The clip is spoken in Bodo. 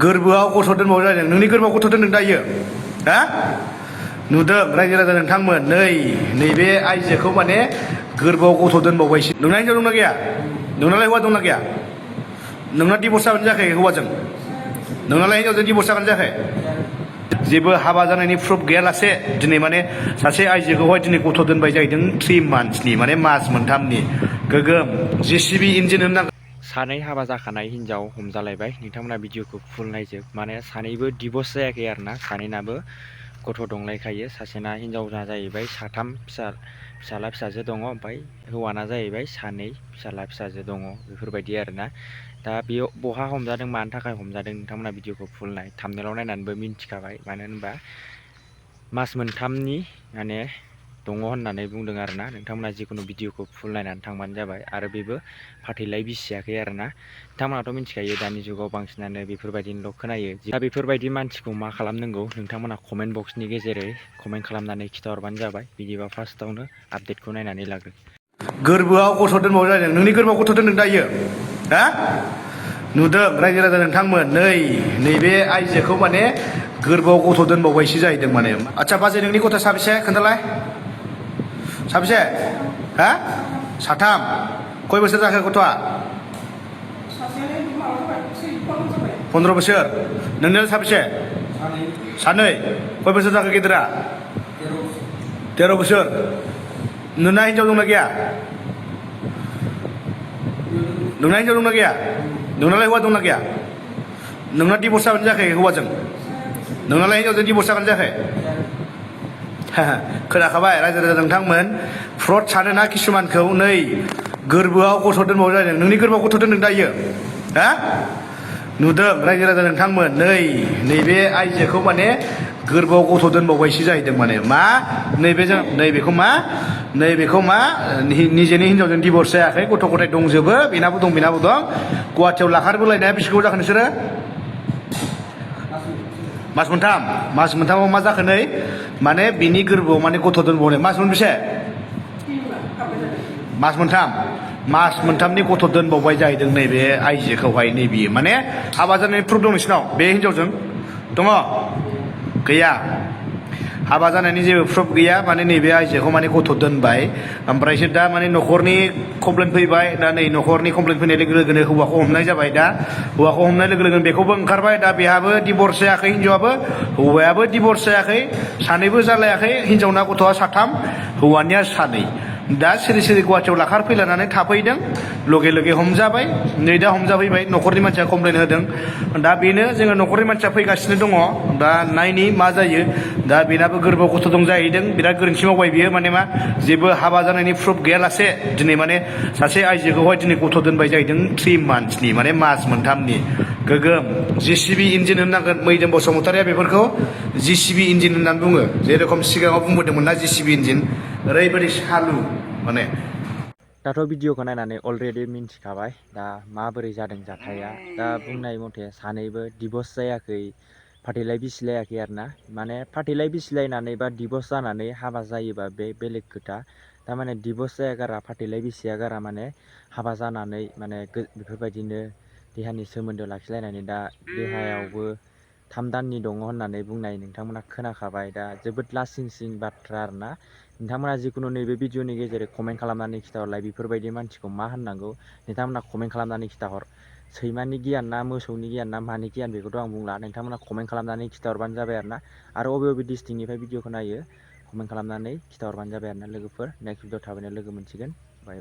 गोरबोआव गथ' दोनबाव जादों नोंनि गोरबोआव गथ' दोनदों दायो हा नुदों रायजो राजा नोंथांमोन नैबे आइजोखौ माने गोरबोआव गथ' दोनबावबायसो नोंना हिनजाव दंना गैया नोंनालाय हौवा दंना गैया नोंना डिभर्स जागोन जायाखै हौवाजों नोंनालाय हिनजावजों डिभर्स जागोन जायाखै जेबो हाबा जानायनि प्रुफ गैयालासे दिनै माने सासे आइजोखौहाय दिनै गथ' दोनबाय जाहैदों 3 मान्थसनि माने मास मोनथामनि गोगोम JCB इन्जिन होननांगोन सानै हाबा जाखानाय हिन्जाव हमजालायबाय नोंथांमोना भिडिअखौ फुल नायजोब माने सानैबो डिभर्स जायाखै आरोना सानैनाबो गथ' दंलायखायो सासेना हिन्जावना जाहैबाय साथाम फिसाला फिसाजो दङ ओमफ्राय हौवाना जाहैबाय सानै फिसाला फिसाजो दङ बेफोरबायदि आरोना दा बेयाव बहा हमजादों मानि थाखाय हमजादों नोंथांमोना भिडिअखौ फुल नाय थाम्बनेलाव नायनानैबो मिन्थिखाबाय मानो होनबा मास मोनथामनि माने दङ होननानै बुंदों आरोना नोंथांमोना जिखुनु भिडिअखौ फुल नायनानै थांबानो जाबाय आरो बेबो फाथैलाय बिसियाखै आरोना नोंथांमोनाथ' मिथिखायो दानि जुगाव बांसिनानो बेफोरबायदिनोल' खोनायो दा बेफोरबायदि मानसिखौ मा खालामनांगौ नोंथांमोना कमेन्ट बक्सनि गेजेरै कमेन्ट खालामनानै खिथाहरबानो जाबाय बिदिबा फार्स्टआवनो आपडेटखौ नायनानै लाग्रो गोरबोआव गथ' दोनबाव जादों नोंनि गोरबोआव गथ' दोनदों दायो हा नुदों रायजो राजा नोंथांमोन नैबे आइजोखौ माने गोरबोआव गथ' दोनबावबायसो जाहैदों माने आच्छा बाजै नोंनि गथ' साबेसे खोन्थालाय साबेसे हा साथाम कय बोसोर जाखो गथ'आ 15 बोसोर नोंनियालाय साबेसे सानै कय बोसोर जाखो गेदेरा 13 बोसोर नोंना हिन्जाव दंना गैया नोंना हिन्जाव दंना गैया नोंनालाय हौवा दंना गैया नोंना डिभर्स जागोन जायाखै हौवाजों नोंनालाय हिन्जावजों डिभर्स जागोन जायाखै खोनाखाबाय रायजो राजा नोंथांमोन फ्रड सानोना किसुमानखौ गोरबोआव गथ' दोनबाव जादों नोंनि गोरबोआव गथ' दोनदों दायो हा नुदों रायजो राजा नोंथांमोन नैबे आइजोखौ माने गोरबोआव गथ' दोनबावबायसो जाहैदों माने मा नैबेखौ मा निजेनि हिन्जावजों डिभर्स जायाखै गथ' गथाय दंजोबो बेनाबो दं गुवाहाटियाव लाखारबोलायनाया बेसे गोबाव जाखो नोंसोरो मास मोनथामाव मा जाखो माने बिनि गोरबोआव माने गथ' दोनबावनाय मास मोनबेसे मास मोनथामनि गथ' दोनबावबाय जाहैदों नैबे आइजोखौहाय नैबेयो माने हाबा जानायनि प्रुफ दं नोंसिनाव बे हिन्जावजों दङ गैया हाबा जानायनि जेबो प्रुफ गैया माने नैबे आइजोखौ माने गथ' दोनबाय ओमफ्रायसो दा माने न'खरनि कमप्लेन फैबाय दा न'खरनि कमप्लेन फैनाय लोगो लोगोनो हौवाखौ हमनाय जाबाय दा हौवाखौ हमनाय लोगो लोगोनो बेखौबो ओंखारबाय दा बेहाबो डिभर्स जायाखै हिन्जावाबो हौवायाबो डिभर्स जायाखै सानैबो जालायाखै हिन्जावना गथ'आ साथाम हौवानिया सानै दा सिरि गुवाहाटियाव लाखार फैलानानै थाफैदों लगे हमजाबाय दा हमजाफैबाय न'खरनि मानसिया कमप्लेन होदों दा बेनो जोङो न'खरनि मानसिया फैगासिनो दङ दा नायनि मा जायो दा बेनाबो गोरबोआव गथ' दं जाहैदों बिराद गोरोन्थि मावबाय बियो माने मा जेबो हाबा जानायनि प्रुफ गैयालासे दिनै माने सासे आइजोखौहाय दिनै गथ' दोनबाय जाहैदों 3 मान्थसनि माने मास मोनथामनि गोगोम JCB इन्जिन होननांगोन मैदोम बसुमतारिया बेफोरखौ JCB इन्जिन होननानै बुङो जेरेखम सिगाङाव बुंबोदोंमोन ना JCB इन्जिन ओरैबायदि सालु माने दाथ' भिडिअखौ नायनानै अलरेडि मिन्थिखाबाय दा माबोरै जादों जाथाया दा बुंनाय मथे सानैबो डिभर्स जायाखै फाथैलाय बिसिलायाखै आरोना माने फाथैलाय बिसिलायनानै बा डिभर्स जानानै हाबा जायोबा बे बेलेग खोथा थारमाने डिभर्स जायागारा फाथैलाय बिसियागारा माने हाबा जानानै माने बेफोरबायदिनो देहानि सोमोन्दो लाखिलायनानै दा देहायावबो 3 दाननि दङ होननानै बुंनाय नोंथांमोना खोनाखाबाय दा जोबोद लासिं बाथ्रा आरोना नोंथांमोना जिखुनु नैबे भिडिअनि गेजेरै कमेन्ट खालामनानै खिथाहरलाय बेफोरबायदि मानसिखौ मा होननांगौ नोंथांमोना कमेन्ट खालामनानै खिथाहर सैमानि गियान ना मोसौनि गियान ना मानि गियान बेखौथ' आं बुंला नोंथांमोना कमेन्ट खालामनानै खिथाहरबानो जाबाय आरोना आरो बबे डिस्ट्रिक्टनिफ्राय भिडिअखौ नायो कमेन्ट खालामनानै खिथाहरबानो जाबाय आरोना लोगोफोर नेक्स्ट भिडिअ थाबैनो लोगो मोनसिगोन बाय